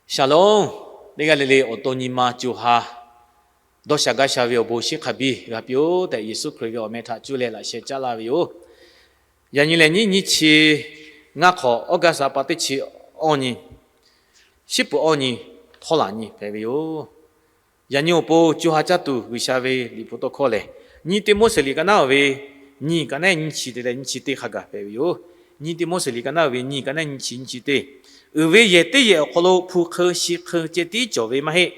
Shalom. Teˇ g'aˇ le le awˬ to nyi ma co ha dawˇ sha gaˇ sha ve awˬ bon shinˉ hk'a biˇ g'a piˇ-oˆ tehꞈ, Yeˍsuˆ Hkriꞈ ve awˬ meh htaꞈ cuˇ leh laꞈ sheh caˉ laˇ ve yoˬ. Yaꞈ nyi lehˬ, nyiˇ nyi chi ngaˇ hk'awꞈ August a pa teˇ chi awˇ nyi, shiˉ peuˍ awˇ nyi, htawˇ laꞈ nyi hpehꞈ ve yoˬ. Yaꞈ nyi awˬ pon co ha caˇ tuˬ G'uiˬsha ve liꞈ hpu tawˇ hkawˇ lehˬ, nyiˇ Tiˆmoˉseˍ liꞈ ka naˉ ve nyiˇ ka naˉ nyiˇ chi te leh nyiˇ chi teˇ hk'a gaˬ hpehꞈ ve yoˬ. Nyiˇ Tiˆmoˉseˍ liꞈ ka naˉ ve nyiˇ ka naˉ nyiˇ chi nyiˇ chi teˇ, uiˍ ve yehˬ teˇ yehˬ awˬ hk'aw lo hpu hk'eu shi hk'eu ceh tiˉ cawˬ ve maˇ heˆ.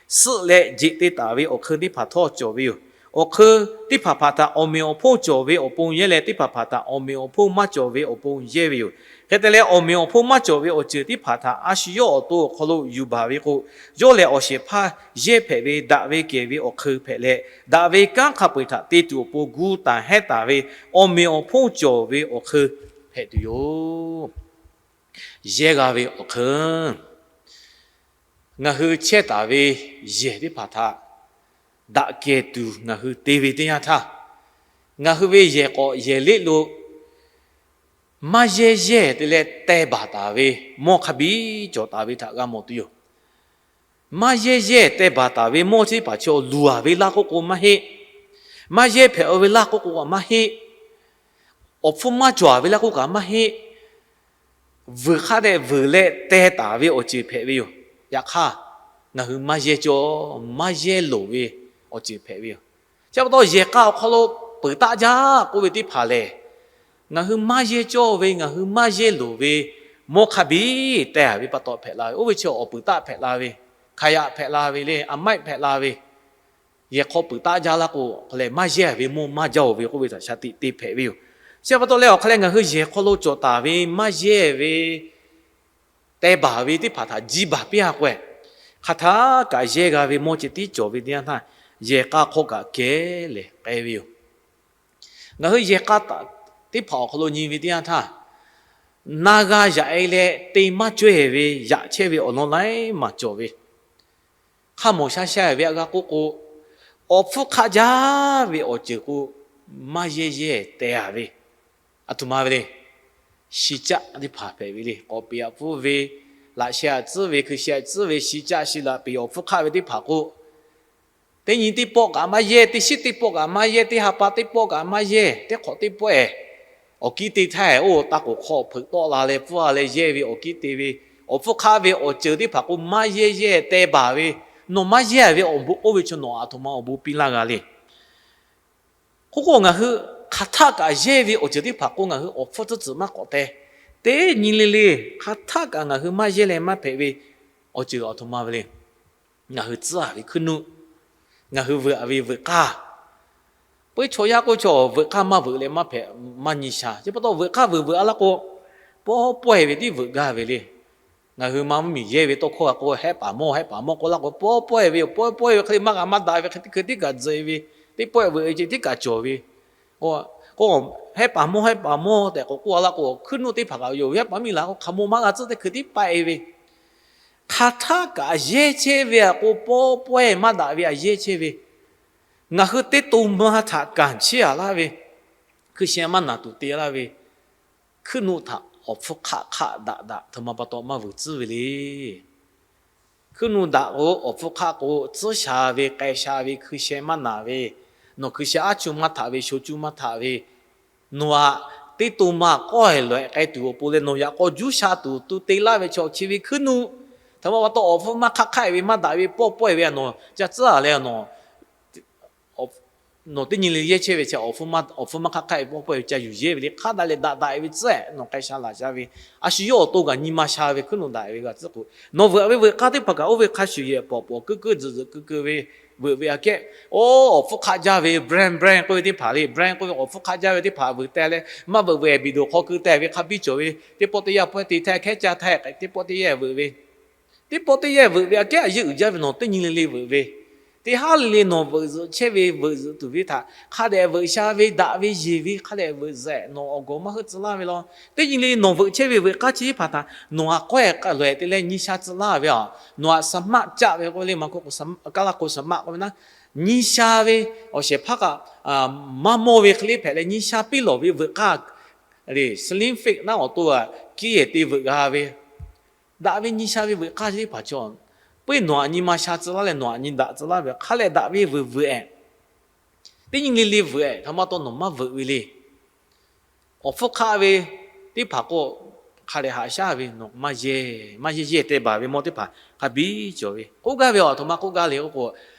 Suhˆ leh jeꞈ te taˍ ve awˬ hk'eu teˇ hpaˍ htawˇ cawˬ ve yoˬ. Awˬ hk'eu teˇ hpaˍ hpaˍ htaꞈ awˬ meꞈ awˬ hponˇ cawˬ ve awˬ pon yehˇ leh, teˇ hpaˍ hpaˍ htaꞈ awˬ meꞈ awˬ hponˇ maˇ cawˬ ve awˬ pon yehˇ ve yoˬ. Hk'e te leh, awˬ meꞈ awˬ hponˇ maˇ cawˬ ve awˬ ceuˬ teˇ hpaˍ htaꞈ a shu yawˇ awˬ to awˬ hk'aw lo yuˬ baˬ ve k'o, yawˇ lehˬ awˬ shehˍ hpaˇ yehˇ hpehꞈ ve daꞈ ve kehˬ ve awˬ hk'eu hpehꞈ leh, daꞈ ve kanˉ hk'a peu-eˬ htaꞈ te tuˬ awˬ pon gu taˍ hehnˇ taˍ ve awˬ meꞈ awˬ hponˇ cawˬ ve awˬ hk'eu hpehꞈ tuˬ yoˬ. Yehˇ g'a ve awˬ hk'eu. Ngaˬ hui chehˇ taˍ ve yehˬ teˇ hpaˍ htaꞈ daꞈ kehˬ tuˬ ngaˬ hui te ve teˇ yanˇ htaˇ, ngaˬ hui ve yehˬ k'awꞈ yehˬ leˆ lo maˇ yehˇ yehˇ te leh teh baˬ taˍ ve mawˇ hk'a biˇ cawˬ taˍ ve htaꞈ g'a mawˬ tuˬ yoˬ. Maˇ yehˇ yehˇ teh baˬ taˍ ve mawˇ teˇ hpaˍ chi awˬ luˬ a ve laˇ k'oˆ k'o maˇ heˆ. Maˇ yehˇ hpehꞈ-o ve laˇ k'oˆ k'o kaꞈ maˇ heˆ. Awˬ hpfuhˇ maˇ cawˬ a ve laˇ k'oˆ kaꞈ maˇ heˆ. Vuiˬ hk'a dehꞈ vuiˬ leh teh taˍ ve awˬ ceuˬ hpehꞈ ve yoˬ. Yaꞈ hk'aˇ, ngaˬ hui maˇ yehˇ cawˇ, maˇ yehˇ loˍ ve awˬ ceuˬ hpehꞈ ve yoˬ. Chi pa taw yehˬ k'a awˬ hk'aw lo peuˬ taˆ jaˇ k'oˆ ve teˇ hpaˍ lehˬ, ngaˬ hui maˇ yehˇ cawˇ ve, ngaˬ hui maˇ yehˇ loˍ ve mawˇ hk'a biˇ teh a ve pa taw hpehꞈ la ve. Oˇ ve chi awˬ peuˬ taˆ hpehꞈ la ve, hkaˍ yaꞈ hpehꞈ la ve le, a maiˆ hpehꞈ la ve, yehˬ hk'aw peuˬ taˆ jaˇ laˇ k'o, awˬ hk'aw leh maˇ yehˇ ve mawˇ maˇ jaˇ-oˬ ve k'oˆ ve htaꞈ shaˍ tiꞈ te hpehꞈ ve yoˬ. Chi pa taw leh awˬ hk'aw leh ngaˬ hui yehˬ hk'aw lo cawˬ taˍ ve maˇ yehˇ ve teh baˬ ve teˇ hpaˍ htaꞈ jiˇ baˬ piˇ-a k'o, hk'aˬ htaˇ kaꞈ yehˇ g'a ve mawˇ ceh tiˉ cawˬ ve teˇ yanˇ htaˇ, yehˬ k'a hk'aw kaꞈ kehˉ lehˬ k'ai ve yoˬ. Ngaˬ hui yehˬ k'a teˇ hpaˍ awˬ hk'aw lo nyi ve teˇ yanˇ htaˇ, na g'a yaꞈ-e leh te maˇ cawehˬ ve yaꞈ chehˇ ve awˬ lawn laiˉ maˬ cawˬ ve, hk'a mawˬ sha sha ve a g'a k'oˆ k'o, awˬ hpfuhˇ hk'aˆ jaˇ ve awˬ ceuˬ k'o, maˇ yehˇ yehˇ teh a ve, aˬ htoꞈ ma ve le. Shi caˆ teˇ hpaˍ hpehꞈ ve le. K'awꞈ peꞈ aꞈ pfuhˇ ve, laꞈ sheh aꞈ tcuhˉ ve, hkui sheh aꞈ tcuhˉ ve, shi caˆ shi laꞈ peꞈ awˬ hpfuhˇ hk'aˆ ve teˇ hpaˍ k'o, teˇ nyi teˇ pawˆ kaꞈ maˇ yehˇ, teˇ shiˉ teˇ pawˆ kaꞈ maˇ yehˇ, teˇ ha pa teˇ pawˆ kaꞈ maˇ yehˇ, teˇ hk'awꞈ teˇ pawˆ-ehˍ awˬ kiˉ te htaˇ, oˇ taˇ k'oˍ hk'aw hpeuꞈ tawˆ la leh pfuhˇ a leh yehˇ ve awˬ kiˉ te ve, awˬ hpfuhˇ hk'aˆ ve awˬ ceuˬ teˇ hpaˍ k'o maˇ yehˇ yehˇ teh baˬ ve, nawˬ maˇ yehˇ ve awˬ bon oˇ ve chi nawˬ aˬ htoꞈ ma awˬ bon piˇ laˇ g'a le. K'oˆ k'o, ngaˬ hui hk'aˬ htaˆ kaꞈ yehˇ ve awˬ ceuˬ teˇ hpaˍ k'o, ngaˬ hui awˬ hpfuhˇ tcuhˉ tcuhˍ maˇ k'awꞈ teh. Teˇ nyi le le, hk'aˬ htaˆ kaꞈ ngaˬ hui maˇ yehˇ leh maˇ hpehꞈ ve awˬ ceuˬ aˬ htoꞈ ma ve le. Ngaˬ hui tcuhˉ a ve hkuiˉ nuˆ, ngaˬ hui veuꞈ a ve veuꞈ k'aˇ. Peu-eˬ chaw yaˇ k'oˆ chaw veuꞈ k'aˇ maˇ veuꞈ leh maˇ hpehꞈ, maˇ nyi sha. Chi pa taw veuꞈ k'aˇ veuꞈ veuꞈ a laˇ k'o, pawˇ pawehˇ ve tiˉ veuꞈ gaˇ ve le. Ngaˬ hui ma mvuhˇmiˬ yehˇ ve tawˇ hkawˇ a k'o, hehˆ paˍ mawˇ, hehˆ paˍ mawˇ k'oˆ laˇ k'o, pawˇ pawehˇ ve, pawˇ pawehˇ ve hk'e le maˇ g'a maˇ daꞈ ve hk'e teˇ hkui tiˉ kaꞈ tzuhꞈ-e ve, teˇ pawehˇ veuꞈ-e ce tiˉ kaꞈ cawˬ ve. K'o, hehˆ paˍ mawˇ, hehˆ paˍ mawˇ tehꞈ k'awꞈ k'oˆ a laˇ k'o, hkuiˉ nuˆ teˇ hpaˍ kaꞈ yoˬ ve, hehˆ paˍ miˇ laˬ k'o hk'aˬ mawˇ maˇ g'a tcuhˉ teˇ hkui tiˉ paˆ-e ve. Hk'aˬ htaˆ kaꞈ yehˇ chehˇ ve a k'o, pawˇ pawehˇ maˇ daꞈ ve a yehˇ chehˇ ve. Ngaˬ hui teˇ to ma htaꞈ kanˍ chiˇ a laˇ ve, hkui sheh maˇ naˬ tuˬ te laˇ ve, hkuiˉ nuˆ htaꞈ awˬ hpfuhˇ hk'aˆ hk'aˆ daꞈ daꞈ htoꞈ ma pa taw maˇ vuiˬ tcuhˉ ve le. Hkuiˉ nuˆ daꞈ k'o, awˬ hpfuhˇ hk'aˆ k'o, tcuhˉ sha ve, k'ai sha ve, hkui sheh maˇ naˬ ve, nawˬ hkui sheh aˉ cuˇ maˇ htaꞈ ve, sho cuˇ maˇ htaꞈ ve, nawˬ aꞈ teˇ to ma k'awehˬ lawehꞈ k'ai tuˬ awˬ pon leh nawˬ yaꞈ k'aw juˇ sha tuˬ tu te laˇ ve chaw chi ve hkuiˉ nuˆ, htoꞈ ma pa taw awˬ hpfuhˇ maˇ hk'aˆ hk'aˆ ve maˇ daꞈ ve pawˇ pawehˇ ve a nawˬ ca tcuhˉ a leh a nawˬ nawˬ teˇ nyi le yehˇ chehˇ ve chi awˬ hpfuhˇ maˇ hk'aˆ hk'aˆ ve pawˇ pawehˇ ve ca yuˬ yehˇ ve le. Hk'a daꞈ leh daꞈ daꞈ-e ve tcuhˉ-ehˍ nawˬ k'ai sha laˬ sha ve, a shu yawˇ awˬ to kaꞈ nyi ma sha ve hkuiˉ nuˆ daꞈ-e ve g'a tcuhˉ k'o, nawˬ veuꞈ ve veuꞈ k'aˇ teˇ hpaˍ kaꞈ oˇ ve hk'a shuˍ yehˬ pawˍ pawˍ keu keu tzuhꞈ tzuhꞈ keu keu ve veuꞈ ve aꞈ kehˉ, oˇ awˬ hpfuhˇ hk'aˆ jaˇ ve brand brand k'oˆ ve teˇ hpaˍ le, brand k'oˆ ve awˬ hpfuhˇ hk'aˆ jaˇ ve teˇ hpaˍ veuꞈ teh leh maˇ veuꞈ veuꞈ-ehˍ biˇ doˬ hk'aw keu teh ve hk'a biˇ cawˬ ve, teˇ pawˆ teˇ yanˇ pawehˇ te htaˇ hkehˉ caˇ htaˇ teˇ pawˆ teˇ yanˇ veuꞈ ve Teˇ pawˆ teˇ yanˇ veuꞈ ve aꞈ kehˉ a yeˇ uiˍ jaˇ ve nawˬ teˇ nyi le le veuꞈ ve. Teˇ haˉ le le nawˬ veuꞈ zuhꞈ chehˇ ve veuꞈ zuhꞈ tuˬ ve htaꞈ hk'a dehꞈ veuꞈ sha ve daꞈ ve yeˬ ve hk'a dehꞈ veuꞈ zuhꞈ-ehˍ nawˬ awˬ gawˬ maˇ heuˆ tcuh laˇ ve law. Teˇ nyi le nawˬ veuꞈ chehˇ ve veuꞈ k'aˇ chi teˇ hpaˍ htaꞈ nawˬ aꞈ k'awehˬ k'aꞈ lawehˬ te leh nyi sha tcuh laˇ ve a, nawˬ aꞈ สมัคร caˆ ve k'oˆ ve le, maˇ k'oˆ k'o สมัคร kaˇ laˇ k'o สมัคร k'oˆ ve naˉ, nyi sha ve awˬ shehˍ hpaˇ kaꞈ maˇ mawˇ ve hk'e le hpehꞈ leh nyi sha piˇ lawˬ ve veuꞈ k'aˇ le, slim fit naˉ awˬ to a kiˇ yehˬ te veuꞈ g'a ve Daꞈ ve nyi sha ve veuꞈ k'aˇ chi teˇ hpaˍ chaw, puiˉ nawˬ aꞈ nyi ma sha tcuh laˇ leh nawˬ aꞈ nyi daꞈ tcuh laˇ ve hk'a leh daꞈ ve veuꞈ veuꞈ-eh. Teˇ nyi le le veuꞈ-eh, htaꞈ ma taw nawˬ maˇ veuꞈ ve le. Awˬ hpfuhˇ hk'aˆ ve teˇ hpaˍ k'o, hk'a leh haꞈ shaˉ ve, nawˬ maˇ yehˇ, maˇ yehˇ yehˇ te baˬ ve mawˇ teˇ hpaˍ hk'a biˇ cawˬ ve. K'oˆ gaˇ ve, aˬ htoꞈ ma k'oˆ gaˇ le k'o,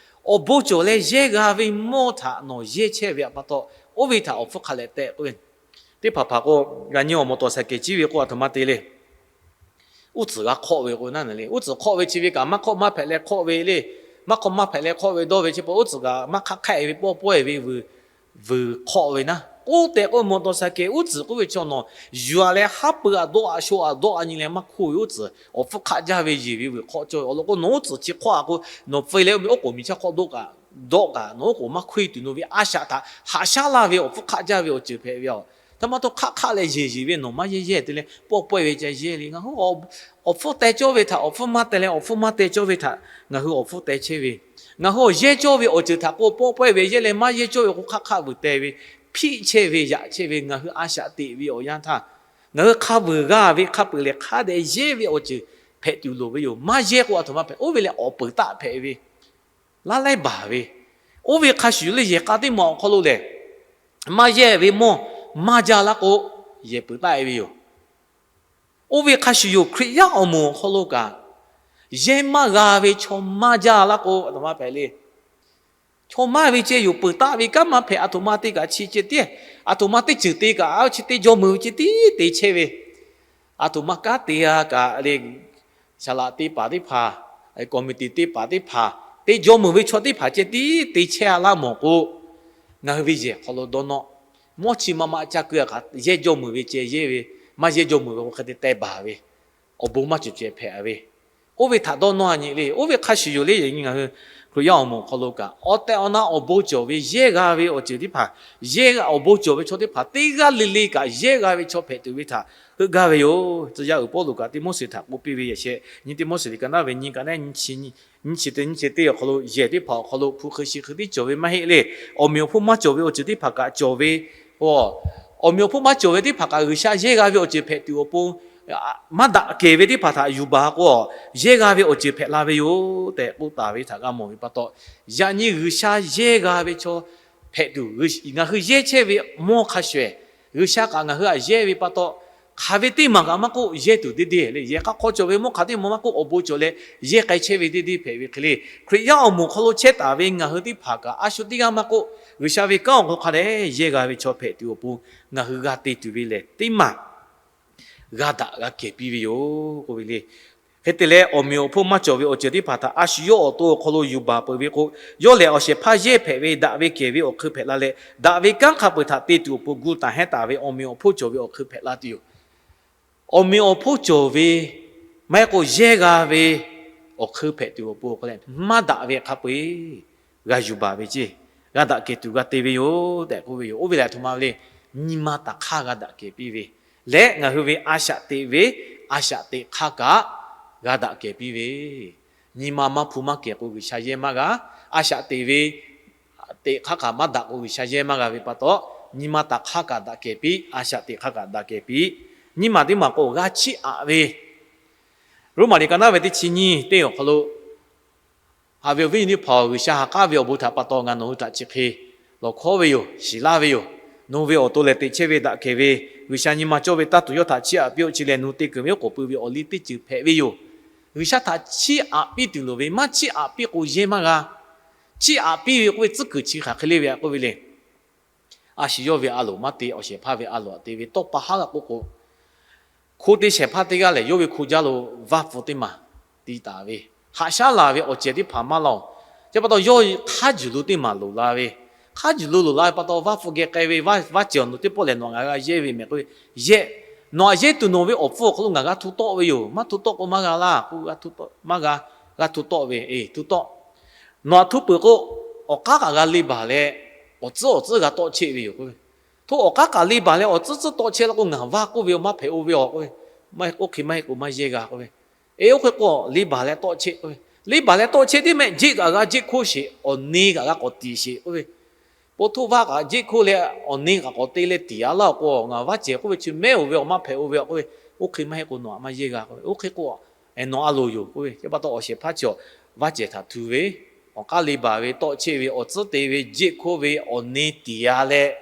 awˬ bon cawˬ leh yehˇ g'a ve mawˇ htaꞈ nawˬ yehˇ chehˇ ve pa taw, oˇ ve htaꞈ awˬ hpfuhˇ hk'a leh tehꞈ k'oˆ ve. Teˇ hpaˍ hpaˍ k'o, g'a nyi awˬ moˍ tawˍ shaˍ kehˬ ciˇ ve k'o, aˬ htoꞈ ma te le. Uˉ tcuhˍ g'a hk'awˆ ve k'o naˉ le, uˉ tcuhˍ hk'awˆ ve chi ve kaꞈ maˇ hk'awˆ maˇ hpehꞈ leh hk'awˆ ve le. Maˇ hk'awˆ maˇ hpehꞈ leh hk'awˆ ve dawˇ ve chi pa uˉ tcuhˍ kaꞈ maˇ hk'aˆ hk'ehˆ ve pawˆ pawehˇ ve veuꞈ, veuꞈ hk'awˆ ve naˉ. K'oˆ tehꞈ k'oˆ, moˍ tawˍ shaˍ kehˬ uˉ tcuhˍ k'oˆ ve chaw nawˬ yuˬ-a leh haˉ pui-a dawˆ-a shoˆ-a dawˆ-a nyi leh maˇ hkoˇ ve uˉ tcuhˍ awˬ hpfuhˇ hk'aˆ jaˇ ve yeˬ ve veuꞈ hk'awˆ cawˇ ve awˬ lawn k'o, nawˬ uˉ tcuhˍ chi hk'awˆ-a k'o, nawˬ pfuh leh oˇ miˬ k'oˆ miˬ chaˇ hk'awˆ dawˆ kaꞈ, dawˆ kaꞈ nawˬ oˉ k'oˍ maˇ hkoˇ tuˬ nawˬ ve a shaꞈ htaꞈ haꞈ shaˉ laˇ ve awˬ hpfuhˇ hk'aˆ jaˇ ve awˬ ceuˬ hpehꞈ ve yoˬ. Htaꞈ ma taw hk'aˆ hk'aˆ leh yeˬ yeˬ ve nawˬ maˇ yehˇ yehˇ te leh pawˆ pawehˇ ve ca yehˇ le. Ngaˬ hui awˬ hpfuhˇ teh cawˇ ve htaꞈ awˬ hpfuhˇ maˇ teh leh awˬ hpfuhˇ maˇ teh cawˇ ve htaꞈ ngaˬ hui awˬ hpfuhˇ teh chehˇ ve, ngaˬ hui awˬ yehˇ cawˇ ve awˬ ceuˬ htaꞈ k'o pawˆ pawehˇ ve yehˇ leh maˇ yehˇ cawˇ ve k'o hk'aˆ hk'aˆ vuiˬ teh ve, hpiˆ chehˇ ve yaꞈ chehˇ ve ngaˬ hui a shaꞈ teꞈ ve awˬ yanˇ htaˇ, ngaˬ hui hk'a vuiˬ g'a ve hk'a peuˬ lehˬ hk'a dehꞈ yehˇ ve awˬ ceuˬ hpehꞈ tuˬ loˍ ve yoˬ. Maˇ yehˇ k'o aˬ htoꞈ ma hpehꞈ, oˇ ve lehˬ awˬ peuˬ taˆ hpehꞈ ve, laˇ laiˉ baˬ ve, oˇ ve hk'a shuˍ yoˬ le. Yehˬ k'a teˇ maˬ awˬ hk'aw lo lehˬ, maˇ yehˇ ve mawˇ maˇ jaˇ laˇ k'o, yehˬ peuˬ taˆ-e ve yoˬ. Oˇ ve hk'a shuˍ yoˬ. Hkriꞈ yaˇ awˬ moˍ awˬ hk'aw lo kaꞈ, yehˇ maˇ g'a ve chaw maˇ jaˇ laˇ k'o, aˬ htoꞈ ma hpehꞈ le. Chaw maˇ ve ceh yoˬ. Peuˬ taˆ ve kanˉ maˇ hpehꞈ. Aˬ htoꞈ ma te kaꞈ chi ceh tiˉ, aˬ htoꞈ ma teˇ ceuˬ te kaꞈ, a chi teˇ jawˇ meuꞈ ve ceh tiˉ te chehˇ ve, aˬ htoꞈ ma kanˉ te g'a kaꞈ le, saˍ laꞈ te paˍ teˇ hpaˍ, committee te paˍ teˇ hpaˍ, te jawˇ meuꞈ ve chaw teˇ hpaˍ ceh tiˉ te chehˇ-a laˇ mawˬ k'o, ngaˬ hui ve yehˬ hk'aw lo dawˇ nawˇ, mawˇ chi ma ma ca keu-a kaꞈ, yehˇ jawˇ meuꞈ ve ceh yehˇ ve, maˇ yehˇ jawˇ meuꞈ ve k'o hk'e te teh baˬ ve, awˬ bon maˇ cawˬ ceh hpehꞈ ve, oˇ ve htaꞈ dawˇ nawˇ-a nyi le. Oˇ ve hk'a shuˍ yoˬ le. Yaꞈ nyi ngaˬ hui Hkriꞈ yaˇ awˬ moˍ awˬ hk'aw lo kaꞈ, awˬ tehˬ awˬ na awˬ bon cawˬ ve yehˇ g'a ve awˬ ceuˬ teˇ hpaˍ, yehˇ awˬ bon cawˬ ve chaw teˇ hpaˍ teˇ g'aˇ le le kaꞈ yehˇ g'a ve chaw hpehꞈ tuˬ ve htaꞈ heuˆ gaˇ ve yoˬ. Tcuh yaˇ uiˍ Pawˇluꞈ kaꞈ Tiˆmoˉseˍ htaꞈ k'oˆ piˇ ve yaꞈ sheh, nyi Tiˆmoˉseˍ liꞈ ka naˉ ve nyi ka naˉ nyi chi teˇ nyiˇ chi teˇ awˬ hk'aw lo, yehˬ teˇ hpaˍ awˬ hk'aw lo hpu hk'e shi hk'e tiˉ cawˬ ve maˇ heˆ le. Awˬ meꞈ awˬ hponˇ maˇ cawˬ ve awˬ ceuˬ teˇ hpaˍ kaꞈ cawˬ ve, awˬ meꞈ awˬ hponˇ maˇ cawˬ ve teˇ hpaˍ kaꞈ G'uiˬsha yehˇ g'a ve awˬ ceuˬ hpehꞈ tuˬ awˬ pon maˇ daꞈ kehˬ ve teˇ hpaˍ htaꞈ yuˬ baˬ k'o, yehˇ g'a ve awˬ ceuˬ hpehꞈ la ve yoˬ tehꞈ k'oˆ taˍ ve htaꞈ g'a mawˬ ve pa taw, yaꞈ nyi G'uiˬsha yehˇ g'a ve chaw hpehꞈ tuˬ, ngaˬ hui yehˇ chehˇ ve mawˇ hk'a shuˍ-ehˍ, G'uiˬsha kaꞈ ngaˬ hui htaꞈ yehˇ ve pa taw, hk'aˬ ve teˇ maˬ kaꞈ maˇ k'oˆ yehˇ tuˬ deˇ deˇ le. Yehˬ k'a hk'aw cawˬ ve mawˇ hk'aˬ teˇ maˬ maˇ k'oˆ, awˬ bon cawˬ leh yehˇ k'ai chehˇ ve deˇ deˇ hpehꞈ ve hk'e le. Hkriꞈ yaˇ awˬ moˍ hk'aw lo chehˇ taˍ ve ngaˬ hui teˇ hpaˍ kaꞈ a shu teˇ g'aˇ maˇ k'oˆ, G'uiˬsha ve kanˉ awˬ hk'aw lo hk'a dehꞈ yehˇ g'a ve chaw hpehꞈ tuˬ awˬ pon ngaˬ hui g'a te tuˬ ve lehˬ, teˇ maˬ g'a daꞈ g'a kehˬ piˇ ve yoˬ k'oˆ ve le. Hk'e te leh, awˬ meꞈ awˬ hponˇ maˇ cawˬ ve awˬ ceuˬ teˇ hpaˍ htaꞈ a shu yawˇ awˬ to awˬ hk'aw lo yuˬ baˬ peuˬ ve k'o, yawˇ lehˬ awˬ shehˍ hpaˇ yehˇ hpehꞈ ve daꞈ ve kehˬ ve awˬ hk'eun hpehꞈ la leh, daꞈ ve kanˉ hk'a peuˬ htaꞈ te tuˬ awˬ pon gu taˍ hehnˇ taˍ ve awˬ meꞈ awˬ hponˇ cawˬ ve awˬ hk'eun hpehꞈ la tuˬ yoˬ. Awˬ meꞈ awˬ hponˇ cawˬ ve, maˇ heˆ k'o yehˇ g'a ve awˬ hk'eun hpehꞈ tuˬ awˬ pon, maˇ daꞈ ve hk'a peu-eˬ g'a yuˬ baˬ ve ceˇ, g'a daꞈ kehˬ tuˬ g'a te ve yoˬ tehꞈ k'oˆ ve yoˬ. Oˇ ve lehˬ aˬ htoꞈ ma ve le, nyi ma taˍ hk'aˇ g'a daꞈ kehˬ piˇ ve lehˬ, ngaˬ hui ve a shaꞈ teꞈ ve, a shaꞈ teꞈ hk'aˇ kaꞈ g'a daꞈ kehˬ piˇ ve, nyi ma maˇ hpu maˇ kehˬ k'o G'uiˬsha yehˇ maˇ g'a. A shaꞈ teꞈ ve, teꞈ hk'aˇ kaꞈ maˇ daꞈ k'o G'uiˬsha yehˇ maˇ g'a ve pa taw, nyi ma taˍ hk'aˇ kaꞈ daꞈ kehˬ piˇ, a shaꞈ teꞈ hk'aˇ kaꞈ daꞈ kehˬ piˇ. Nyiˇ maˬ teˇ maˬ k'o g'a chiˇ aꞈ ve, Roˉmaꞈ liꞈ ka naˉ ve teˇ chi nyiˇ teˇ awˬ hk'aw lo, haꞈ ve awˬ viˉ awˬ nyi teˇ hpaˍ-oˬ, G'uiˬsha ha k'aˉ ve awˬ bon htaꞈ pa taw ngaˬ nawˬ hui htaꞈ chi hk'e lawˬ hkawˉ ve yoˬ, shiˍ laˇ ve yoˬ. Nawˬ hui ve awˬ to lehˬ teꞈ chehˇ ve daꞈ kehˬ ve, G'uiˬsha nyi ma cawˇ ve taˇ tuˬ yawˇ htaꞈ chiˇ aꞈ piˇ-oˆ. Chi lehˬ nawˬ hui te keunˍ ve oˉ k'oˍ pui ve awˬ liˇ teˇ ceuˬ hpehꞈ ve yoˬ. G'uiˬsha htaꞈ chiˇ aꞈ piˇ tuˬ loˍ ve, maˇ chiˇ aꞈ piˇ k'o yehˇ maˇ g'a. Chiˇ aꞈ piˇ ve k'oˆ ve tcuhˉ kuiˬ chi hk'aˬ hk'e le ve aꞈ k'oˆ ve le. A shu yawˇ ve a loˍ maˇ te, awˬ shehˍ hpaˇ ve a loˍ aꞈ te ve tawˇ pa haˉ g'a k'oˆ k'o, hko te shehˍ hpaˇ teˇ g'aˇ lehˬ, yawˇ ve hko jaˇ lo vaˇ pfuh teˇ maˬ te taˍ ve, haꞈ shaˉ laˬ ve awˬ cehˬ teˇ hpaˍ maˇ laˬ-oˬ. Chi pa taw yawˇ hk'aˇ juˬ lo teˇ maˬ loˍ la ve, hk'aˇ juˬ lo loˍ la ve pa taw, vaˇ pfuh geh k'ai ve, vaˇ cehˬ awˬ nawˬ teˇ pawˆ lehˬ nawˬ ngaˬ g'a yehˇ ve mehˍ k'oˆ ve, yehˇ, nawˬ aꞈ yehˇ tuˬ nawˬ ve awˬ hpfuhˇ awˬ hk'aw lo ngaˬ g'a htu tawˆ ve yoˬ. Maˇ htu tawˆ k'o maˇ g'a laˇ k'oˆ, maˇ g'a, g'a htu tawˆ ve, eˬ, htu tawˆ. Nawˬ aꞈ htu peuˬ k'o, awˬ k'aˉ kaꞈ g'a le baˬ leh, awˬ tcuhˉ awˬ tcuhˉ g'a tawˆ cheˆ ve yoˬ k'oˆ ve. Hto awˬ k'aˉ kaꞈ le baˬ leh awˬ tcuhˉ tcuhˉ tawˆ cheˆ laˇ k'o, ngaˬ vaˇ k'oˆ ve awˬ maˇ hpehꞈ-o ve aˬ k'oˆ ve, oˇ hk'e maˇ heˆ k'o maˇ yehˇ g'a k'oˆ ve. Eˬ, oˇ hk'e k'o le baˬ leh tawˆ cheˆ k'oˆ ve, le baˬ leh tawˆ cheˆ tiˉ mehˆ jeˆ kaꞈ g'a jeˆ hkoˇ sheˍ, awˬ ne kaꞈ g'a k'awꞈ tiˍ sheˍ k'oˆ ve. Paw htoˇ vaˇ kaꞈ jeˆ hkoˇ leh awˬ ne kaꞈ k'awꞈ te leh tiˍ-a laˇ-oˬ k'o, ngaˬ vaˇ cehˬ k'oˆ ve chi mehˉ-oˬ ve awˬ maˇ hpehꞈ-o ve aˬ k'oˆ ve, oˇ hk'e maˇ heˆ k'o nawˬ aꞈ maˇ yehˇ g'a k'oˆ ve. Oˇ hk'e k'o Nawˬ a loˍ yoˬ k'oˆ ve, chi pa taw awˬ shehˍ hpaˇ chi awˬ vaˇ cehˬ htaꞈ htu ve, awˬ k'aˉ le baˬ ve, tawˆ cheˆ ve, awˬ tcuhˉ te ve, jeˆ hkoˇ ve, awˬ ne tiˍ ya leh,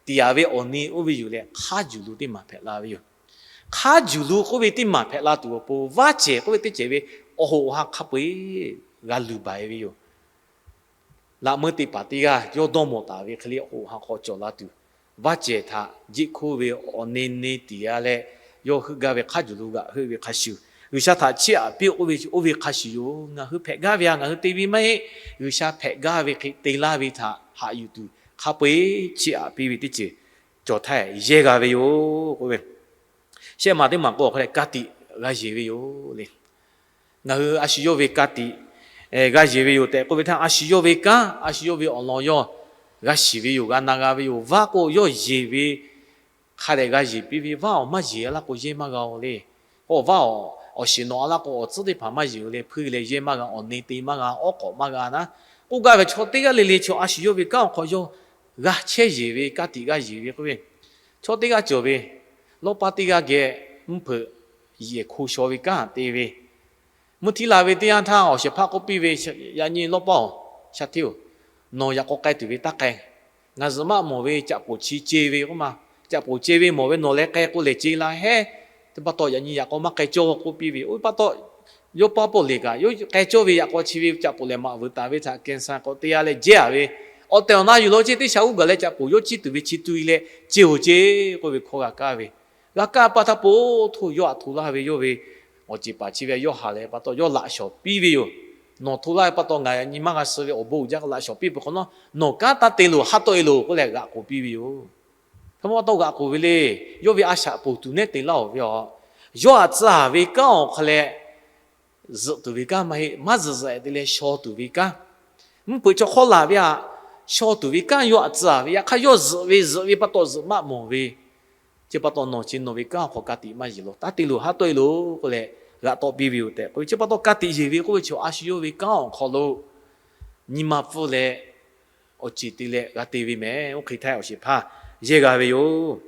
tiˍ ya ve awˬ ne oˇ ve yuˬ leh hk'aˇ juˬ lu teˇ maˬ hpehꞈ la ve yoˬ. Hk'aˇ juˬ lu k'oˆ ve teˇ maˬ hpehꞈ la tuˬ awˬ pon, vaˇ cehˬ k'oˆ ve teˇ cehˬ ve awˬ hoꞈ awˬ ha hk'a peu-eˬ g'a luˬ baˬ e ve yoˬ. Laꞈ meuˇ teˇ hpaˍ teˇ g'aˇ yawˇ dawˇ mawˬ taˍ ve hk'e le, awˬ hoꞈ awˬ ha hk'aw cawˬ la tuˬ, vaˇ cehˬ htaꞈ jeˆ hkoˇ ve awˬ ne ne tiˍ ya leh, yawˇ heuˆ gaˇ ve hk'aˇ juˬ lu g'aꞈ heuˆ ve hk'a shuˍ, G'uiˬsha htaꞈ chiˇ aꞈ piˇ k'oˆ ve, oˇ ve hk'a shuˍ yoˬ. Ngaˬ hui hpehꞈ gaˇ ve a, ngaˬ hui te ve maˇ heˆ. G'uiˬsha hpehꞈ gaˇ ve hk'e te laˇ ve htaꞈ haꞈ yuˬ tuˬ hk'a peu-eˬ chiˇ aꞈ piˇ ve teˇ ceuˬ cawˬ htaˇ yehˇ g'a ve yoˬ k'oˆ ve. Shehˆ maˬ teˇ maˬ k'o awˬ hk'aw leh ka tiꞈ g'a yeˬ ve yoˬ le. Ngaˬ hui a shu yawˇ ve ka tiꞈ g'a yeˬ ve yoˬ tehꞈ k'oˆ ve htaˇ, a shu yawˇ ve kanˉ, a shu yawˇ ve awˬ lawn yawˇ g'a shiˍ ve yoˬ, g'a na g'a ve yoˬ. Vaˇ k'o yawˇ yeˬ ve hk'a dehꞈ g'a yeˬ piˇ ve, vaˇ awˬ maˇ yeˬ a laˇ k'o yehˇ maˇ g'a oˬ le. K'o vaˇ awˬ, awˬ shiˍ nawꞈ a laˇ k'o awˬ tcuhˉ teˇ hpaˍ maˇ yeˬ oˬ le, hpuiˇ leh yehˇ maˇ g'a, awˬ ne te maˇ g'a, awˉ k'awꞈ maˇ g'a naˉ. K'oˆ gaˇ ve chaw teˇ g'aˇ le le chaw a shu yawˇ ve kanˉ awˬ hk'aw yawˇ g'a chehˇ yeˬ ve, ka tiꞈ g'a yeˬ ve k'oˆ ve, chaw teˇ g'aˇ cawˬ ve, lawˇ paˇ teˇ g'aˇ geh mvuhˇ hpeuꞈ yehˬ hko shaw ve kanˉ te ve, mvuhˇ htiˇ la ve teˇ yanˇ htaˇ awˬ shehˍ hpaˇ k'oˆ piˇ ve, Yaꞈ nyi lawˇ paˇ-oˬ, sha hteˇ-oˬ, nawˬ yaꞈ k'aw k'ai tuˬ ve taˇ k'ai. Ngaˬ zuhꞈ maˆ mawˬ ve caꞈ poˍ chi ce ve k'oˆ ma, caꞈ poˍ ce ve mawˬ ve nawˬ leh k'ai k'o lehˬ ce la hehˉ. Teˇ pa taw yaꞈ nyi yaꞈ k'aw maˇ k'ai cawˇ k'oˆ piˇ ve, oˇ ve pa taw yawˇ paˇ pawˆ leˬ kaꞈ yawˇ k'ai cawˇ ve yaꞈ k'aw chi ve caꞈ poˍ lehˬ maꞈ vuiˬ taˍ ve htaꞈ cancer k'awꞈ te ya leh jehˇ a ve, awˬ tehˬ awˬ na yuˬ law ceˇ teˇ sha uˉ gaˬ leh caꞈ poˍ yawˇ ciˇ tuˬ ve chi tu i leh ce-oˬ ce k'oˆ ve hkawˇ g'a kaˇ ve, g'a kaˇ pa htaˇ po htoˇ yawˇ aꞈ hto laˇ ve yawˇ ve awˬ ceˬ paˍ chi ve yawˇ haˍ leh pa taw yawˇ laꞈ shawˍ piˇ ve yoˬ. Nawˬ hto laˇ ve pa taw ngaˬ yaꞈ nyi maˇ g'a suh ve awˬ bon uiˍ jaˇ k'o laꞈ shawˍ piˇ peuˬ hk'awꞈ nawˉ, nawˬ kanˉ taˇ te loˬ, haˉ tawˆ e loˬ k'oˆ leh g'aꞈ k'oˬ piˇ ve yoˬ. Hk'e ma pa taw g'aꞈ k'oˬ ve le, yawˇ ve a shaꞈ poˬ tuˬ nehˉ te laˇ-oˬ ve a, yawˇ aꞈ tcuh ve kanˉ awˬ hk'aw leh zuhꞈ tuˬ ve kanˉ maˇ heˆ, maˇ zuhꞈ zuhꞈ te leh shaw tuˬ ve kanˉ, mvuhˇ hpeuꞈ chaw hk'awˇ laˬ ve aꞈ shaw tuˬ ve kanˉ yawˇ aꞈ tcuh ve, yaꞈ hk'aˇ yawˇ zuhꞈ ve zuhꞈ ve pa taw zuhꞈ maˆ mawˬ ve, chi pa taw nawˬ chi nawˬ ve kanˉ awˬ hk'aw ka tiꞈ maˇ yeˬ loˬ, taˇ te loˬ, haˉ tawˆ e loˬ k'oˆ leh g'aꞈ tawˆ piˇ ve yoˬ tehꞈ k'oˆ ve. Chi pa taw ka tiꞈ yeˬ ve k'oˆ ve chaw a shu yawˇ ve kanˉ awˬ hk'aw lo nyi ma pfuhˇ leh awˬ ceˬ te leh g'a te ve mehˍ. Oˇ hk'e htaˇ awˬ shehˍ hpaˇ yehˇ g'a ve yoˬ.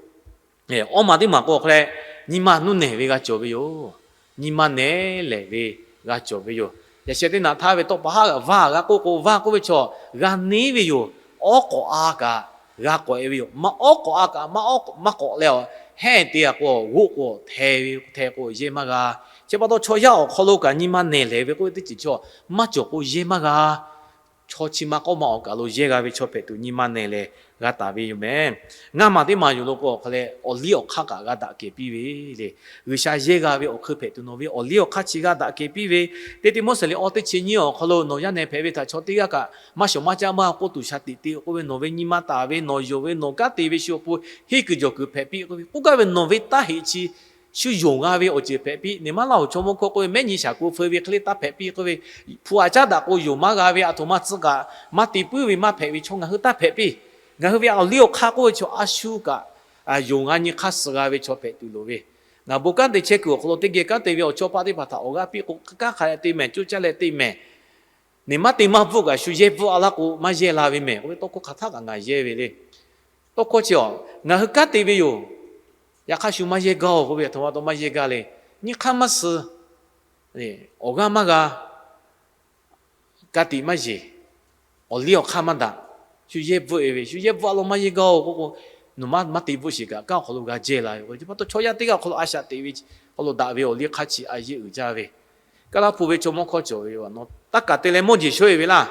Awˇ maˬ teˇ maˬ k'o awˬ hk'aw leh nyi ma nuˇ nehˬ ve g'a cawˬ ve yoˬ. Nyi ma nehˬ lehˬ ve g'a cawˬ ve yoˬ. Yaꞈ sheh teˇ naꞈ htaˇ ve tawˇ pa haˉ g'aꞈ vaˇ g'a k'oˆ k'o, vaˇ k'oˆ ve chaw g'a neˉ ve yoˬ. Awˉ k'awꞈ a kaꞈ g'a k'awꞈ e ve yoˬ. Maˇ awˉ k'awꞈ a kaꞈ maˇ maˇ k'awꞈ leh a, heˉ te a k'o g'oˆ k'o hteh ve hteh k'o yehˇ maˇ g'a. Chi pa taw chaw yaˇ awˬ hk'aw lo kaꞈ nyi ma nehˬ lehˬ ve k'oˆ ve teˇ ceuˬ chaw maˇ cawˬ k'o yehˇ maˇ g'a. Chaw chi ma k'awˇ ma awˬ kaˬ lo yehˇ g'a ve chaw hpehꞈ tuˬ nyi ma nehˬ lehˬ g'a taˍ ve yoˬ mehˍ. Ngaˇ maˬ teˇ maˬ yoˬ lo k'o awˬ hk'aw leh awˬ liˇ awˬ hk'aˇ kaꞈ g'a daꞈ kehˬ piˇ ve le. G'uiˬsha yehˇ g'a ve awˬ hk'eun hpehꞈ tuˬ nawˬ ve awˬ liˇ awˬ hk'aˇ chi g'a daꞈ kehˬ piˇ ve, teˇ Tiˆmoˉseˍ liꞈ awˇ teˇ chi nyiˇ awˬ hk'aw lo nawˬ yaˇ nehˬ hpehꞈ ve htaꞈ chaw teˇ g'aˇ kaꞈ maˇ shawˍ maˇ caˇ maˇ k'oˆ tuˬ shaˍ tiꞈ te k'oˆ ve, nawˬ ve nyi ma taˍ ve nawˬ yonˍ ve nawˬ kanˉ te ve shu awˬ pon henˇ kuiˬ jawˬ kuiˬ hpehꞈ piˇ k'oˆ ve, k'oˆ gaˇ ve nawˬ ve taˇ heꞈ chi shu yonˍ g'a ve awˬ ceuˬ hpehꞈ piˇ. Neˬ maˇ laˇ-oˬ, chaw mawˇ hkawˇ k'oˆ ve mehˉ nyi shaˍ ko feu ve hk'e le taˇ hpehꞈ piˇ k'oˆ ve, hpu aꞈ caˉ daꞈ k'o yonˍ maˇ g'a ve, aˬ htoꞈ ma tcuh kaꞈ maˇ te puiˉ ve maˇ hpehꞈ ve chaw ngaˬ hui taˇ hpehꞈ piˇ. Ngaˬ hui ve awˬ liˇ awˬ hk'aˇ k'oˆ ve chaw a shu kaꞈ yonˍ g'a nyi hk'aˇ suh g'a ve chaw hpehꞈ tuˬ loˍ ve, ngaˬ bon kanˉ te chehˇ kuiˬ awˬ hk'aw lo teˇ geh kanˉ te ve awˬ chawˇ paˆ teˇ hpaˍ htaꞈ awˬ g'aˇ piˇ k'o, kanˉ hk'a leh te mehˍ, coˇ caˇ leh te mehˍ. Neˬ maˇ te maˇ bvuhˆ kaꞈ shu yehˇ bvuhˆ a laˇ k'o maˇ yehˇ la ve mehˍ k'oˆ ve tawˇ hkawˇ hk'aˬ htaˇ kaꞈ ngaˬ yehˇ ve le. Tawˇ hkawˇ chi a, ngaˬ hui kanˉ te ve yoˬ. Yaꞈ hk'aˇ shu maˇ yehˇ gaˇ-oˬ k'oˆ ve, aˬ htoꞈ ma taw maˇ yehˇ gaˇ le. Nyi hk'aˇ maˇ suh, awˬ g'aˇ maˇ g'a, ka tiꞈ maˇ yeˬ, awˬ liˇ awˬ hk'aˇ maˇ daꞈ. Shu yehˇ bvuhˆ e ve, shu yehˇ bvuhˆ a law maˇ yehˇ gaˇ-oˬ k'oˆ k'o, nawˬ maˇ maˇ te bvuhˆ sheˍ kaꞈ kanˉ awˬ hk'aw lo g'a jehˇ la ve k'o, chi pa taw chaw yaˇ teˇ g'aˇ awˬ hk'aw lo a shaꞈ teꞈ ve, awˬ hk'aw lo daꞈ ve awˬ liˇ hk'aˇ chi a yehˇ uiˍ jaˇ ve, Kaˇlaˇ hpu ve chaw mawˇ hkawˇ cawˬ ve, nawˬ taˇ kaˬ te leh mawˇ jeˬ shoˉ e ve laˇ.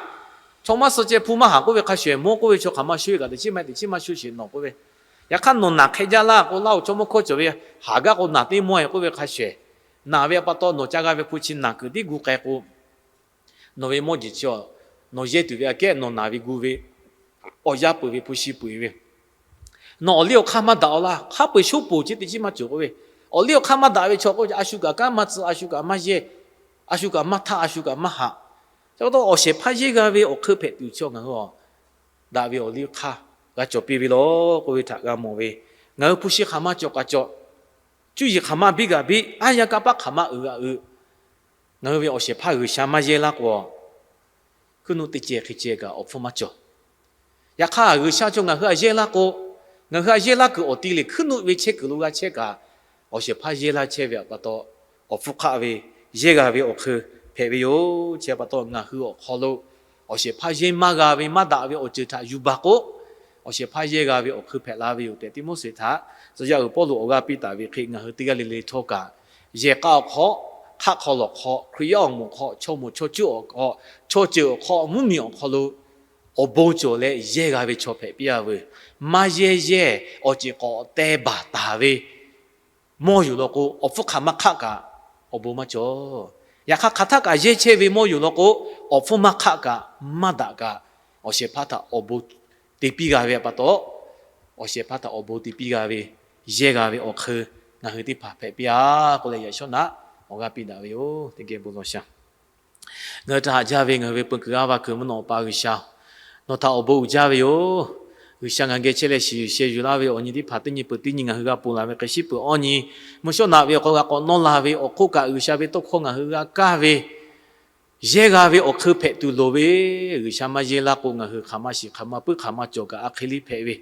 Chaw maˇ suh ceh hpu maˇ haˍ k'oˆ ve hk'a shuˍ, mawˇ k'oˆ ve chaw hk'aˬ ma shoˉ e kaꞈ teꞈ chiˉ maˇ teꞈ chiˉ maˇ shoˉ sheˍ nawˬ k'oˆ ve, yaꞈ hk'aˇ nawˬ naˬ hk'e jaˇ laˇ k'o, laˇ-oˬ, chaw mawˇ hkawˇ cawˬ ve, haˍ gaˇ k'o naˬ teˇ mawˇ e k'oˆ ve hk'a shuˍ, naˬ ve a pa taw nawˬ ca g'a ve hpu chi naˬ kuiˬ tiˉ gu k'ai k'o, nawˬ ve mawˇ jeˬ chi a, nawˬ yehˇ tuˬ ve aꞈ kehˉ nawˬ naˬ ve gu ve, awˬ yanˇ peuˬ ve hpu shi peu-eˬ ve, nawˬ awˬ liˇ awˬ hk'aˇ maˇ daꞈ-aw laˇ. Hk'a peu-eˬ shoˉ poˬ chi teꞈ chiˉ maˇ cawˬ k'oˆ ve, awˬ liˇ awˬ hk'aˇ maˇ daꞈ ve chaw k'oˆ ve, a shu kaꞈ kanˉ maˇ tcuh, a shu kaꞈ maˇ yehˇ, a shu kaꞈ maˇ htaˇ, a shu kaꞈ maˇ haꞈ. Chi pa taw awˬ shehˍ hpaˇ yehˇ g'a ve awˬ hk'eun hpehꞈ tuˬ chi ngaˬ hui daꞈ ve awˬ liˇ hk'aˇ g'a cawˬ piˇ ve law k'oˆ ve htaꞈ g'a mawˬ ve, ngaˬ hui hpu shi hk'aˬ ma cawˬ kaꞈ cawˬ, cuˇ yiˍ hk'aˬ ma biˇ g'aꞈ biˇ, aˉ yaˇ kanˇ paˆ hk'aˬ ma uiˍ g'aꞈ uiˍ, ngaˬ hui ve awˬ shehˍ hpaˇ G'uiˬsha maˇ yehˇ laˇ k'o, hkuiˉ nuˆ teˇ ceh hk'e ceh kaꞈ awˬ hpfuhˇ maˇ cawˬ. Yaꞈ hk'aˇ G'uiˬsha chaw ngaˬ hui aꞈ yehˇ laˇ k'o, ngaˬ hui aꞈ yehˇ laˇ kuiˬ awˬ ti le hkuiˉ nuˆ ve chehˇ kuiˬ lo g'a chehˇ kaꞈ, awˬ shehˍ hpaˇ yehˇ laˇ chehˇ ve a pa taw, awˬ hpfuhˇ hk'aˆ ve yehˇ g'a ve awˬ hk'eun hpehꞈ ve yoˬ. Chi pa taw ngaˬ hui awˬ hk'aw lo awˬ shehˍ hpaˇ yehˇ maˇ g'a ve maˇ daꞈ ve awˬ ceuˬ htaꞈ yuˬ baˬ k'o, awˬ shehˍ hpaˇ yehˇ g'a ve awˬ hk'eun hpehꞈ la ve yoˬ tehꞈ Tiˆmoˉseˍ htaꞈ tcuh yaˇ uiˍ Pawˇluꞈ awˬ g'aˇ piˇ taˍ ve hk'e, ngaˬ hui teˇ g'aˇ le le htawˇ kaꞈ yehˬ k'a awˬ hk'aw, hk'aˆ hk'aw lawˬ hk'aw, Hkriꞈ yaˇ awˬ moˍ hk'aw, chaw moˍ chaw cuˉ awˬ hk'aw, chaw ceuˬ awˬ hk'aw, mvuhˇmiˬ awˬ hk'aw lo awˬ bon cawˬ leh yehˇ g'a ve chaw hpehꞈ piˇ-a veuˬ. Maˇ yehˇ yehˇ awˬ ceˬ k'awꞈ teh baˬ taˍ ve mawˇ yoˬ law k'o, awˬ hpfuhˇ hk'aˬ maˇ hk'aˆ kaꞈ awˬ bon maˇ cawˬ. Yaꞈ hk'aˇ, hk'aˬ htaˆ kaꞈ yehˇ chehˇ ve mawˇ yoˬ law k'o, awˬ hpfuhˇ maˇ hk'aˆ kaꞈ maˇ daꞈ kaꞈ, awˬ shehˍ hpaˇ htaꞈ awˬ bon te piˇ g'a ve pa taw, awˬ shehˍ hpaˇ htaꞈ awˬ bon te piˇ g'a ve, yehˇ g'a ve awˬ hk'eun ngaˬ hui teˇ hpaˍ hpehꞈ piˇ-a k'oˆ leh, yaꞈ shawˉ naꞈ awˬ g'aˇ piˇ daꞈ ve yoˬ. Teˇ geh bon lawˬ shaˍ. Ngaˬ hui htaꞈ haꞈ jaˇ ve ngaˬ hui ve peu kuiˬ g'aˇ va kuiˬ mvuhˇ naw Awˬ pa G'uiˬsha, nawˬ htaꞈ awˬ bon uiˍ jaˇ ve yoˬ. G'uiˬsha, ngaˬ geh chehˇ leh shiˍ yuˬ sheh yuˬ laˇ ve awˬ nyi teˇ hpaˍ teˇ nyi peuˬ teˇ nyi ngaˬ hui g'a ponˬ laˬ ve hk'e shiˉ peuˬ awˇ nyi, mvuhˇ shawˉ naꞈ ve awˬ hk'aw g'a k'awꞈ nawˇ la ve awˬ hk'oˆ kaꞈ, G'uiˬsha ve tawˇ hkawˇ ngaˬ hui g'a kaˇ ve, yehˇ g'a ve awˬ hk'eun hpehꞈ tuˬ loˍ ve. G'uiˬsha maˇ yehˇ laˇ k'o, ngaˬ hui hk'aˬ ma shiˍ hk'aˬ ma puiˉ hk'aˬ ma cawˬ kaꞈ a hk'e liˇ hpehꞈ ve,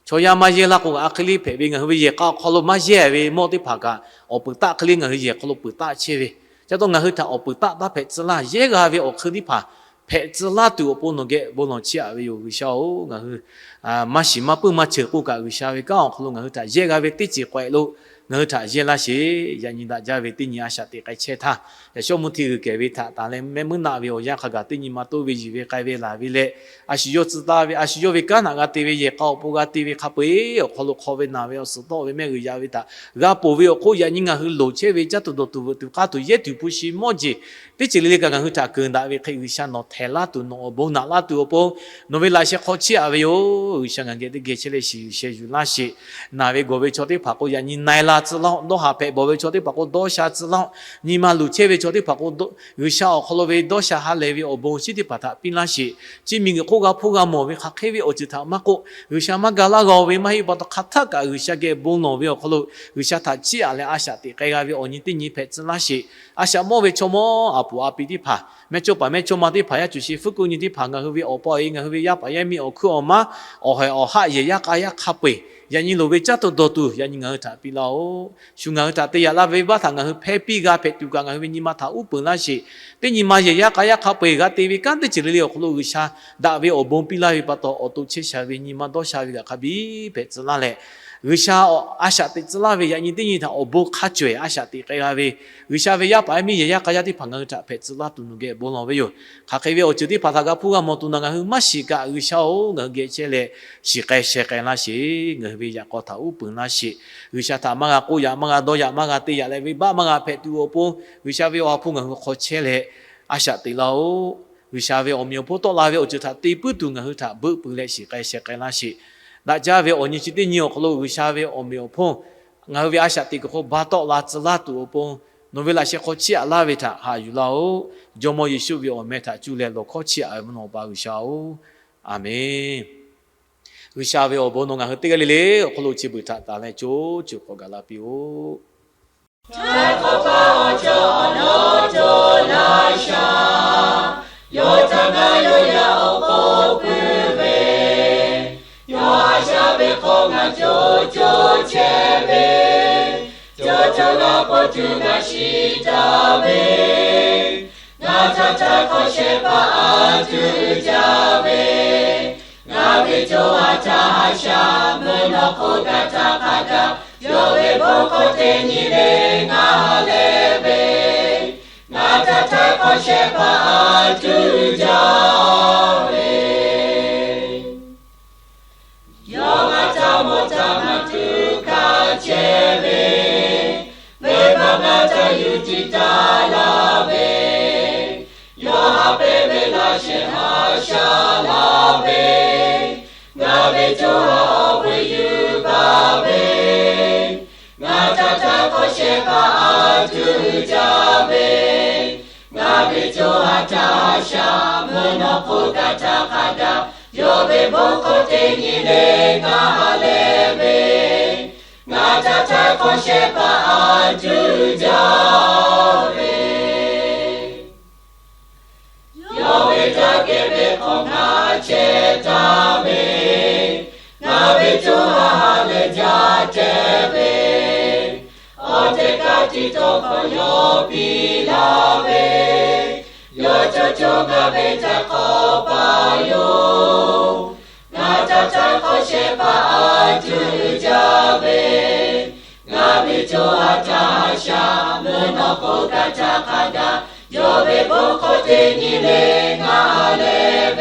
chaw yaˇ maˇ yehˇ laˇ k'o, a hk'e liˇ hpehꞈ ve. Ngaˬ hui ve yehˬ k'a awˬ hk'aw lo maˇ yehˇ ve mawˇ teˇ hpaˍ kaꞈ, awˬ peuˬ taˆ hk'e liˇ ngaˬ hui yehˬ hk'aw lo peuˬ taˆ chehˇ ve. Chi pa taw ngaˬ hui htaꞈ awˬ peuˬ taˆ taˇ hpehꞈ tcuh laˇ. Yehˇ g'a ve awˬ hk'eun teˇ hpaˍ hpehꞈ tcuh laˇ tuˬ awˬ pon nawˬ geh bon lawˬ chiˇ aꞈ ve yoˬ. G'uiˬsha-oˬ, ngaˬ hui maˇ shiˍ maˇ puiˉ maˇ ceuˬ k'oˆ kaꞈ, G'uiˬsha ve kanˉ awˬ hk'aw lo ngaˬ hui htaꞈ yehˇ g'a ve teˇ ceuˬ k'awehꞈ lo ngaˬ hui htaꞈ yehˇ laˇ sheˍ. Yaꞈ nyi daꞈ jaˇ ve teˇ nyi a shaꞈ teꞈ k'ai chehˇ htaˇ, yaꞈ shawˉ mvuhˇ hti g'uiˬ kehˬ ve htaꞈ tanˬ leh mehˆ muiˉ naˆ ve awˬ yanˇ hk'a gaˬ teˇ nyi ma toˇ ve yiˬ ve k'ai ve laˬ ve leh, a shu yawˇ tcuh taˍ ve, a shu yawˇ ve kanˉ naꞈ g'a te ve yehˬ k'a awˬ pon g'a te ve hk'a peu-eˬ awˬ hk'aw lo hk'aw ve naˬ ve awˬ suhˍ tawˆ ve mehˆ g'uiˬ yaꞈ ve htaꞈ g'a ponˬ ve awˬ hk'oˆ, yaꞈ nyi ngaˬ hui loˍ chehˇ ve caˇ tuˬ dawˬ tuˬ veuꞈ tuˬ k'aˇ tuˬ yehˇ tuˬ hpu shi mawˇ jeˬ teˇ ceuˬ le le kaꞈ ngaˬ hui htaꞈ keunˍ daꞈ ve hk'e, G'uiˬsha nawˬ htehˍ laˇ tuˬ, nawˬ awˬ bon naꞈ laˇ tuˬ awˬ pon nawˬ ve laꞈ sheh hk'aw chiˇ aꞈ ve yoˬ. G'uiˬsha, ngaˬ geh teˇ geh chehˇ leh shiˍ yuˬ sheh yuˬ laˇ sheˍ. Naˬ ve gawˬ ve chaw teˇ hpaˍ k'o, yaꞈ nyi na-e la tcuh laˇ-oˆ. Dawˇ haˍ hpehꞈ bawˬ ve chaw teˇ hpaˍ k'o, dawˇ sha tcuh laˇ-oˆ. Nyi ma luˬ chehˇ ve chaw teˇ hpaˍ k'o, G'uiˬsha awˬ hk'aw lo ve dawˇ sha ha lehˬ ve awˬ bon shinˉ teˇ hpaˍ htaꞈ piˇ laˇ sheˍ. Chi miˬguiˬ hk'oˆ g'a hpuˇ g'a mawˬ ve hk'aˬ hk'e ve awˬ ceuˬ htaꞈ maˇ k'oˆ, G'uiˬsha maˇ ga laˇ g'a ve maˇ heˆ pa taw, hk'aˬ htaˆ kaꞈ G'uiˬsha geh bon lawˬ ve awˬ hk'aw lo G'uiˬsha htaꞈ chiˇ aꞈ leh a shaꞈ teꞈ k'ai g'a ve awˬ nyi teˇ nyi hpehꞈ tcuh laˇ sheˍ. A shaꞈ mawˇ ve chaw mawˇ a puˍ a pi teˇ hpaˍ, mehˇchawˇpaˍ mehˇchawˇma teˇ hpaˍ, yaˇ cuˬ sheˍ fuˉ kuˆ nyi teˇ hpaˍ, ngaˬ hui ve awˬ pa e, ngaˬ hui ve yaˇ paˍ yaˇ miˇ awˬ hkuiˉ awˬ maˉ, awˬ haiˬ awˬ haˆ yehˬ yaˇ k'a yaˇ hk'a peu-eˬ, yaꞈ nyi loˍ ve caˇ tuˬ dawˬ tuˬ yaꞈ nyi ngaˬ hui htaꞈ piˇ laˇ-oˆ. Shu ngaˬ hui htaꞈ te yaꞈ laˇ ve venˇbaˆ htaꞈ ngaˬ hui hpehˇ piˇ g'a hpehꞈ tuˬ kaꞈ, ngaˬ hui ve nyi ma htaꞈ uˉ peunˍ laˇ sheˍ. Teˇ nyi ma yehˬ yaˇ k'a yaˇ hk'a peu-eˬ g'a te ve kanˉ teˇ ceuˬ le le awˬ hk'aw lo G'uiˬsha daꞈ ve awˬ bon piˇ laˇ ve pa taw, awˬ to chehˇ sha ve nyi ma dawˇ sha ve kaꞈ hk'a biˇ hpehꞈ tcuh laˇ leh, G'uiˬsha a shaꞈ teꞈ tcuh laˇ ve yaꞈ nyi teˇ nyi htaꞈ awˬ bon hk'a cawehˬ a shaꞈ teꞈ k'ai g'a ve, G'uiˬsha ve yaˇ paˍ yaˇ miˇ yehˬ yaˇ k'a yaˇ teˇ hpaˍ ngaˬ hui htaꞈ hpehꞈ tcuh laˇ tuˬ nawˬ geh bon lawˬ ve yoˬ. Hk'aˬ hk'e ve awˬ ceuˬ teˇ hpaˍ htaꞈ g'a hpuˇ g'a mawˬ tuˬ nawˬ ngaˬ hui maˇ shiˍ kaꞈ, G'uiˬsha-oˬ, ngaˬ hui geh chehˇ leh shiˍ k'ai sheh k'ai laˇ sheˍ. Ngaˬ hui ve yaꞈ k'aw htaꞈ uˉ peunˍ laˇ sheˍ. G'uiˬsha htaꞈ maˇ g'a k'oˆ yaꞈ, maˇ g'a dawˇ yaꞈ, maˇ g'a te yaꞈ leh venˇbaˆ maˇ g'a hpehꞈ tuˬ awˬ pon, G'uiˬsha ve awˬ ha hpu ngaˬ hui hk'aw chehˇ leh a shaꞈ teꞈ laˇ-oˆ. G'uiˬsha ve awˬ meꞈ awˬ hponˇ tawˆ la ve awˬ ceuˬ htaꞈ te puiˉ tuˬ ngaˬ hui htaꞈ beuˆ pui leh shiˍ k'ai sheh k'ai laˇ sheˍ. Daꞈ jaˇ ve awˬ nyi chi teˇ nyi awˬ hk'aw lo G'uiˬsha ve awˬ meꞈ awˬ hponˇ ngaˬ hui ve a shaꞈ teꞈ kuiˬ hk'aw ba tawˆ la tcuh laˇ tuˬ awˬ pon, nawˬ ve laꞈ sheh hk'aw chiˇ aꞈ laˇ ve htaꞈ haꞈ yuˬ laˇ-oˆ. Jawˇmawˇ Yeˍsuˆ ve awˬ meh htaꞈ cuˇ leh lawˬ hkawˇ chiˇ aꞈ ve mvuhˇ naw Awˬ pa G'uiˬsha-oˬ, Aˍmenˍ. G'uiˬsha ve awˬ bon nawˬ ngaˬ hui teˇ g'aˇ le le awˬ hk'aw lo chi beuꞈ htaꞈ tanˬ leh co cuˬ k'awꞈ gaˬ la piˇ-oˆ. Htaˇ k'awꞈ pa awˬ cawˬ awˬ lawn cawˬ laˇ shaˍ. Yawˇ htaꞈ ngaˬ yawˇ yaˇ awˬ k'oˆ puiˉ ve, yawˇ a shaꞈ ve hk'aw ngaˬ co co chehˇ ve, co co g'a k'oˆ tuˬ ngaˬ shiˍ taˍ ve, ngaˬ htaꞈ htaˇ hk'awꞈ shehˍ hpaˇ a tuˬ jaˇ ve, ngaˬ ve co ha htaꞈ a shaꞈ mvuhˇ naw hk'oˆ kaꞈ htaꞈ hk'a gaˬ yawˇ ve bon hkawˇ teˇ nyi le ngaˬ leh ve, ngaˬ htaꞈ htaˇ hk'awꞈ shehˍ hpaˇ a tuˬ jaˇ ve, yawˇ ngaˬ htaꞈ mawˬ htaꞈ maˇ tuˬ hkanˍ chehˇ ve, venˇbaˆ ngaˬ htaꞈ yuˬ tiˉ taˍ laˇ ve, yawˇ haꞈ pehnˇ ve laꞈ sheh haꞈ shaˉ laˇ ve, ngaˬ ve co ha awˬ ve yuˬ baˬ ve, ngaˬ htaꞈ htaˇ hk'awꞈ shehˍ hpaˇ a tuˬ jaˇ ve, ngaˬ ve co ha htaꞈ a shaꞈ mvuhˇ naw hk'oˆ kaꞈ htaꞈ hk'a gaˬ yawˇ ve bon hkawˇ teˇ nyi le ngaˬ leh ve, ngaˬ htaꞈ htaˇ hk'awꞈ shehˍ hpaˇ a tuˬ jaˇ ve, yawˇ ve htaꞈ kehˬ ve hk'awꞈ ngaˬ chehˇ taˍ ve, ngaˬ ve co ha ha leh jaˇ chehˇ ve, awˬ teˇ kaꞈ chi htawˇ hkawˇ yawˇ piˇ laˇ ve, yawˇ caˇ caˇ gaˇ ve htaꞈ k'awꞈ pa yoˬ. Ngaˬ caˇ caˇ hk'awꞈ shehˍ hpaˇ a cuˇ uiˍ jaˇ ve, ngaˬ ve co ha htaˇ a shaꞈ mvuhˇ naw k'o, kaˇ caˇ hk'a gaˬ yawˇ ve bon hkawˇ teˇ nyi le ngaˬ leh